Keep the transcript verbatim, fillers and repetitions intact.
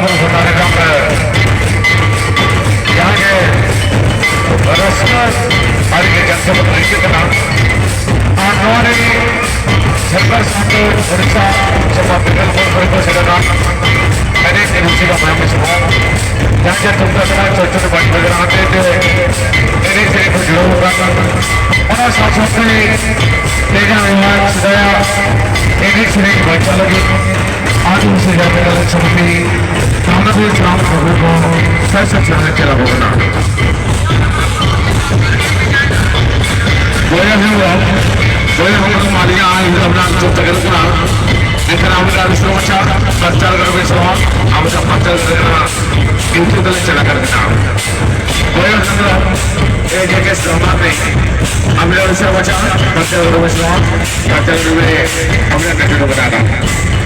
ᱵᱩᱨᱩ ᱜᱚᱴᱟ ᱨᱮ ᱡᱟᱦᱟᱸ ᱜᱮ ᱨᱟᱹᱥᱠᱟᱹ ᱟᱹᱰᱤ ᱜᱮ ᱡᱟᱠ ᱡᱚᱢᱚᱠ ᱟᱹᱭᱠᱟᱹᱜ ᱠᱟᱱᱟ᱾ ᱟᱨ ᱱᱚᱣᱟ ᱨᱮ ᱡᱷᱟᱲᱠᱷᱚᱸᱰ ᱥᱟᱶᱛᱮ ᱳᱰᱤᱥᱟ ᱥᱮ ᱵᱤᱵᱷᱤᱱᱱᱚ ᱠᱚᱨᱮ ᱠᱚ ᱥᱮᱴᱮᱨᱟ᱾ ᱮᱱᱮᱡ ᱥᱮᱨᱮᱧ ᱥᱮ ᱵᱟᱯᱞᱟ ᱢᱮᱥᱟ ᱡᱟᱦᱟᱸ ᱜᱮ ᱛᱩᱢᱫᱟᱜ ᱴᱟᱢᱟᱠ ᱪᱚᱲᱪᱚᱲᱤ ᱵᱟᱡᱽ ᱵᱟᱡᱽᱱᱟ ᱟᱛᱮ ᱛᱮ ᱮᱱᱮᱡ ᱥᱮᱨᱮᱧ ᱠᱚ ᱡᱩᱲᱟᱹᱣ ᱟᱠᱟᱱᱟ᱾ ᱚᱱᱟ ᱥᱟᱶ ᱥᱟᱶᱛᱮ ᱛᱮᱦᱮᱧᱟᱜ ᱱᱚᱣᱟ ᱥᱮᱫᱟᱭᱟᱜ ᱮᱱᱮᱡ ᱥᱮᱨᱮᱧ ᱵᱟᱧᱪᱟᱣ ᱞᱟᱹᱜᱤᱫ ᱟᱹᱫᱤᱵᱟᱹᱥᱤ ᱡᱟᱹᱛᱤ ᱠᱟᱞᱟ ᱥᱚᱢᱤᱛᱤ ᱫᱷᱟᱢᱨᱟᱵᱤ ᱥᱟᱶ ᱠᱷᱚᱵᱚᱨ ᱠᱚ ᱥᱟᱭ ᱥᱟᱭ ᱥᱟᱭ ᱪᱟᱞᱟᱣ ᱠᱟᱱᱟ᱾ ᱵᱚᱭᱦᱟ ᱦᱮᱢᱵᱨᱚᱢ, ᱵᱚᱭᱦᱟ ᱦᱮᱢᱵᱨᱚᱢ ᱟᱹᱞᱤᱧᱟᱜ ᱟᱭᱳ ᱦᱚᱲ ᱨᱮᱱᱟᱜ ᱧᱩᱛᱩᱢ ᱛᱟᱜᱮ ᱠᱟᱱᱟ᱾ ᱮᱱᱠᱷᱟᱱ ᱟᱵᱚ ᱫᱚ ᱟᱹᱰᱤ ᱥᱚᱢᱚᱥᱥᱟ ᱯᱨᱚᱪᱟᱨ ᱠᱟᱱᱟ, ᱵᱮᱥ ᱵᱟᱝ? ᱟᱵᱚ ᱫᱚ ᱯᱨᱚᱪᱟᱨ ᱠᱟᱱᱟ, ᱧᱩᱛᱩᱢ ᱛᱟᱞᱮ ᱪᱟᱞᱟᱜ ᱠᱟᱱᱟ᱾ ᱵᱚᱭᱦᱟ ᱦᱮᱢᱵᱨᱚᱢ, ᱮ ᱡᱮ ᱠᱮ ᱥᱚᱢᱟᱡᱽ ᱨᱮ ᱟᱵᱚ ᱫᱚ ᱟᱹᱰᱤ ᱥᱚᱢᱚᱥᱥᱟ ᱯᱨᱚᱪᱟᱨ ᱠᱟᱱᱟ, ᱵᱮᱥ ᱵᱟᱝ? ᱯᱨᱚᱪᱟᱨ ᱠᱟᱱᱟ, ᱟᱵᱚ ᱫᱚ ᱟᱹᱰᱤ ᱥᱚᱢᱚᱥᱥᱟ